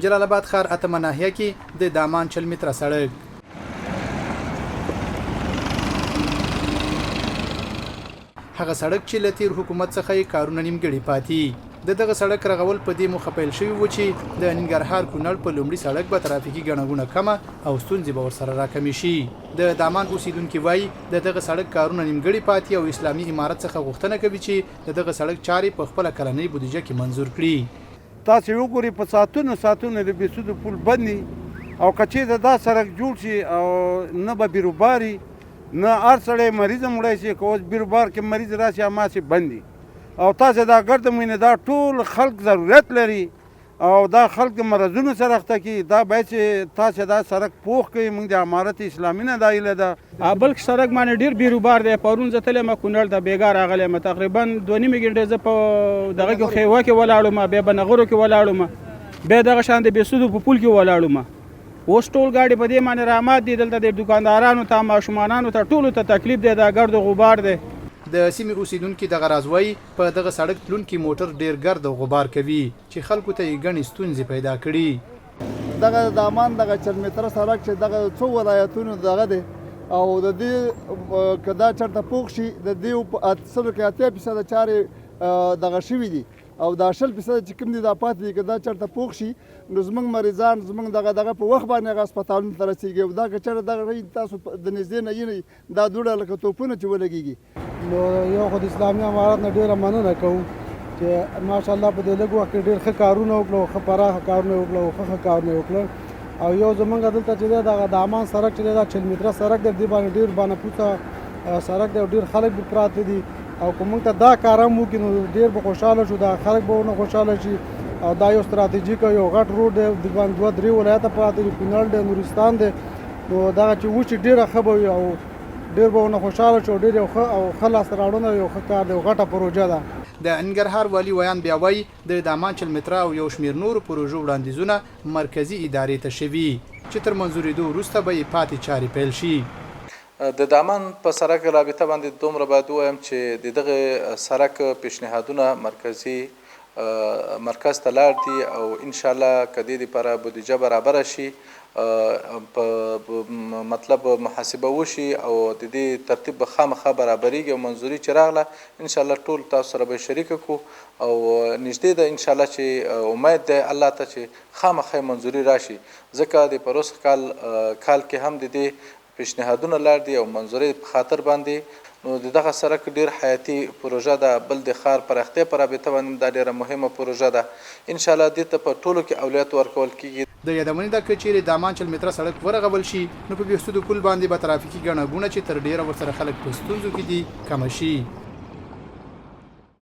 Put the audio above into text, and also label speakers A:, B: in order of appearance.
A: جلال اباد ښار اتمه ناحیه کې د دامان 20 متره سړک. هغه سړک چې له تېر حکومت څخه یې کارونه نیمګړي پاتي. د دغه سړک رغول په دې موخه پیل شوي وو چې د ننګرهار کونړ په لومړي سړک به ترافیکي ګڼه ګوڼه کمه او ستونزې به ورسره راکمې شي. د دامان اوسېدونکي وايي، د دغه سړک کارونه نیمګړي پاتي او اسلامي امارت څخه غوښتنه کوي چې د دغه سړک چارې په خپله کلنۍ بودیجه کې منظور کړي.
B: تاسې وګورئ په ساعتونو ساعتونو د بېسودو پول بند وي او که چېرته دا سړک جوړ شي او نه به بیروبار وي، نه هر سړی مریض هم وړی شي، که اوس بیروبار کې مریض راشي هماسې بند وي او تاسې دا ګرد وینئ، دا ټول خلک ضرورت لري او دا خلک د مرضونو سره اخته کړي. دا باید چې تاسې دا سړک پوخ کړئ. موږ د امارت اسلامي نه دا هیله ده.
C: بلخ سړک باندې ډیر بیروبار دی. پرون زه تللی یم کونړ ته، بیګا راغلی یم. تقریبا 2.5 ګنټې زه په دغه کې خیوه کې ولاړ وم، بیا بنغرو کې ولاړ وم، بیا دغه شان د بېسودو په پول کې ولاړ وم. اوس ټول ګاډي په دې باندې رامات دي. دلته د دوکاندارانو ته، ماشومانانو ته، ټولو ته تکلیف دی، دا ګرد و غبار دی.
A: د سیمې اوسېدونکي دغه راز وايي، په دغه سړک تلونکي موټر ډېر ګرد او غبار کوي چې خلکو ته یې ګڼې ستونزې پیدا کړي.
D: دغه دامان دغه 40 متره سړک چې دغه څو ولایتونو دغه دی او د دې که دا چرته پوخ شي، د دې په سلو کې 80% چارې دغه شوي دي او دا 20% چې کوم دي دا پاتې دي. که دا چرته پوخ شي نو زمونږ مریضان زمونږ دغه دغه په وخت باندې هغه هسپتالونو ته رسېږي. او دا که چېرته دغه تاسو د نږدې نه یینئ، دا دوړه لکه توپونه چې ولګېږي.
E: نو یو خو د اسلامي امارت نه ډېره مننه کوو چې ماشاءالله په دې لږ وخت کې ډېر ښه کارونه وکړل، ښه پراخه کارونه وکړل او ښه ښه کارونه وکړل. او یو زمونږ دلته چې دی دغه د امان سړک چې دی، دا 40 متره سړک دی، دې باندې ډېر بانفوسه سړک دی او ډېر خلک به پراته دي. او که مونږ ته دا کار هم وکړي نو ډېر به خوشحاله شو، دا خلک به ورنه خوشحاله شي. او دا یو ستراتیژیک او یو غټ روډ دی، دې باندې دوه درې ولایته پراته دي، کونړ دی، نورستان دی. نو دغه چې وشي ډېره ښه به وي او ډېر به ورنه خوشحاله شو. ډېر یو ښه او ښه لاسته راوړنه، یو ښه کار دی او غټه پروژه ده.
A: د ننګرهار والي ویاند بیا وايي، د دامان 40 متره او یو شمېر نورو پروژو وړاندیزونه مرکزي ادارې ته شوي چې تر منظورېدو وروسته به یې پاتې چارې پیل شي.
F: د دامن په سرک رابطه باندې دومره باید ووایم چې د دغه سرک پیشنهادونه مرکزي مرکز ته لاړ دي او ان شاء الله که دې لپاره بودیجه برابره شي، په مطلب محاسبه وشي او د دې ترتیب به خامخا برابرېږي او منظوري چې راغله ان شاء الله ټول تاسو سره به شریک کو. او نږدې ده ان شاء الله چې امید ده الله ته چې خامخا منظوري راشي، ځکه د پروس کال کال کې هم د دې پیشنهادونه لاړ دي او منظورۍ په خاطر باندې. نو د دغه سرک ډیر حیاتي پروژه ده. بل د ښار پراختیا په رابطه باندې دا ډیره مهمه پروژه ده. ان شاء الله دې ته په ټولو کې اولویت ورکول کیږي.
A: د یادونې ده که چیرې دامان 40 متره سړک ورغول شي نو په بهسودو پل باندې به ترافیکي ګڼه ګوڼه چې تر ډیره ورسره خلک په ستونزو کې دي کمه شي.